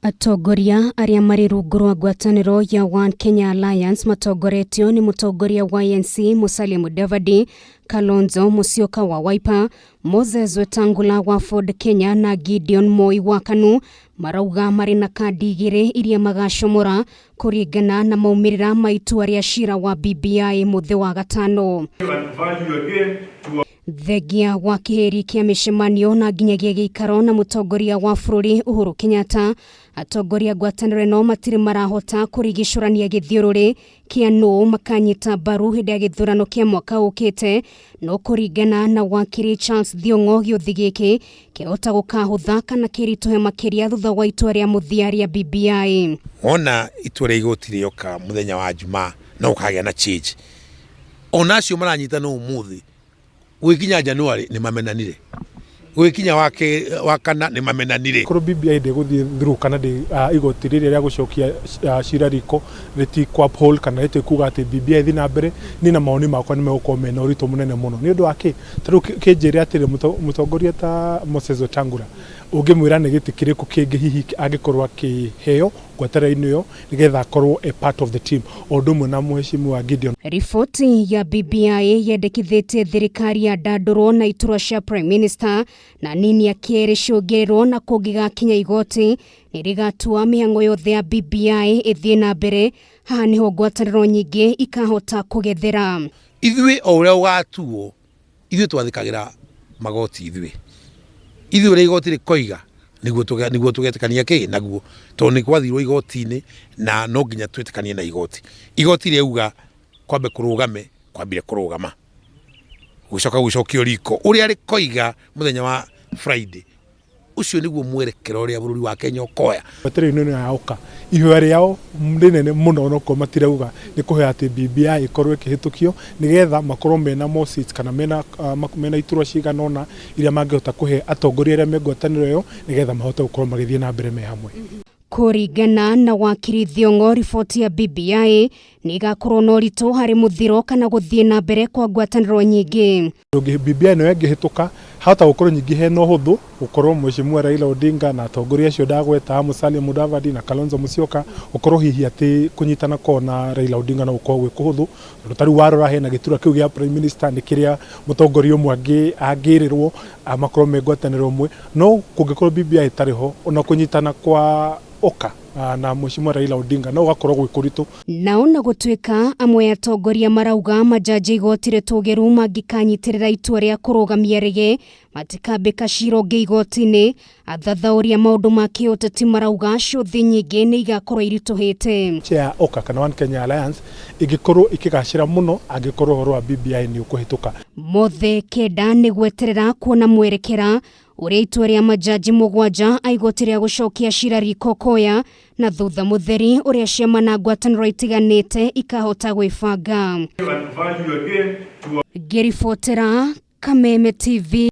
Atongoria arĩa marĩ rungu rwa ngwatanĩro ya One Kenya Alliance matongoretio nĩ mũtongoria wa ANC Musalia Mudavadi, Kalonzo Musyoka wa Wiper, Moses Wetangula wa Ford Kenya na Gideon Moi wa KANU marauga marĩ na kandi igĩrĩ iria magacomora kũringana na maumĩrĩra ma itua rĩa cira wa BBI mũthĩ wa gatano. Thengia wa kĩhĩri kĩa mĩcemanio na nginyagia gĩikaro na mũtongoria wa bũrũri Uhuru Kenyatta, atongoria ngwatanĩro ĩno matirĩ marahota kũrigicũrania gĩthiũrũrĩ kĩa nũ makanyita mbaru hĩndĩ ya gĩthurano kĩa mwaka ũkĩte, no kũringana na wakiri Charles Thiong'o gĩũthi gĩkĩ kĩahota gũkahũtha kana kĩritũhe makĩria thutha wa itua rĩa mũthia rĩa BBI. Wona itua rĩa igoti rĩoka mũthenya wa Jumaa no gũkagĩa na change. Ona acio maranyitana ũmũthĩ gũgĩkinya January nĩ mamenanire, gũgĩkinya wa kana nĩ mamenanire. Korwo BBI ndĩgũthiĩ through kana igoti rĩrĩa rĩa gũcokia cira riko rĩtikũ uphold kana rĩtikuga atĩ BBI ĩthiĩ na mbere, niĩ na mawoni makwa nĩ megũkorwo mena ũritũ mũnene mũno. Nĩ ũndũ wa kĩ? Ta rĩu kĩnjĩre atĩrĩ, mũtongoria ta Moses Wetangula ũngĩmwĩra nĩ gĩtĩ kĩrĩkũ kĩngĩ hihi angĩkorwo akĩheo ngwatanĩro-inĩ ĩyo nĩgetha akorwo a part of the team, o ũndũ ũmwe na mheshimiwa Gideon. Riboti ya BBI yendekithĩtie thirikari yandandũrwo na iturwa cia Prime Minister na nini ya kerĩ ciongererwo na kũngĩgakinya igoti nĩ rĩgatua mĩhang'o yothe ya BBI ĩthiĩ na mbere. Haha nĩho ngwatanĩro nyingĩ ikahota kũgethera. Ithuĩ o ũrĩa ũgatuo, ithuĩ twathĩkagĩra magoti ithuĩ. Ithuĩ ũrĩa igoti rĩkoiga nĩguo tũgetĩkania kĩ naguo, tondũ nĩ gwathirwo igoti-inĩ na no nginya twĩtĩkanie na igoti. Igoti rĩauga kwambe kũrũgame, kwambire kũrũgama, gũcoka gũcokio riko ũrĩa rĩkoiga mũthenya wa Friday. Ũcio nĩguo mwerekero ũrĩa bũrũri wa Kenya ũkoya. Ngwatanĩro ĩno ya OKA ihoya rĩao rĩnene mũno onokorwo matirauga nĩ kũhoya atĩ BBI ĩkorwo ĩkĩhĩtũkio nĩgetha makorwo mena more seats kana mena iturwa cigana ũna iria mangĩhota kũhe atongoria arĩa me ngwatanĩro ĩyo nĩgetha mahote gũkorwo magĩthiĩ na mbere me hamwe. Kũringana na wakiri Thiong'o, riboti ya BBI nĩ ĩgakorwo na ũritũ harĩ mũthiro kana gũthiĩ na mbere kwa ngwatanĩro nyingĩ. BBI ĩno ĩngĩhĩtũka hahota gũkorwo nyingĩ hena ũhũthũ gũkorwo mheshimiwa Raila Odinga na atongoria acio ndagweta Musalia Mudavadi na Kalonzo Musyoka gũkorwo hihi atĩ kũnyitana kwao na Raila Odinga no gũkorwo gwĩ kũhũthũ, tondũ ta rĩu warora hena gĩturwa kĩu gĩa Prime Minister nĩ kĩrĩa mũtongoria ũmwe angĩrĩrwo makorwo me ngwatanĩro ĩmwe, no kũngĩkorwo BBI ĩtarĩ ho ona kũnyitana kwa OKA na mheshimiwa Raila Odinga no gũgakorwo gwĩ kũritũ. Nao na gũtuĩka amwe atongoria marauga majaji igoti rĩtũgĩru mangĩkanyitĩrĩra itua rĩa kũrũgamia rĩgĩ matikambĩka cira ũngĩ igoti-inĩ, athathaũri a maũndũ ma kĩũteti marauga ciũthi nyingĩ nĩ igakorwo iritũhĩte. Chair OKA kana One Kenya Alliance ĩngĩkorwo ĩkĩgacĩra mũno angĩkorwo ũhoro wa BBI nĩ ũkũhĩtũka. Mothe kenda nĩ gweterera kuona mwerekera ũrĩa itua rĩa majaji mũgwanja a igoti rĩa gũcokia cira riko koya na thutha mũtheri ũrĩa ciama na ngwatanĩro itiganĩte ikahota gwĩbanga. Ngĩribotera Kameme TV.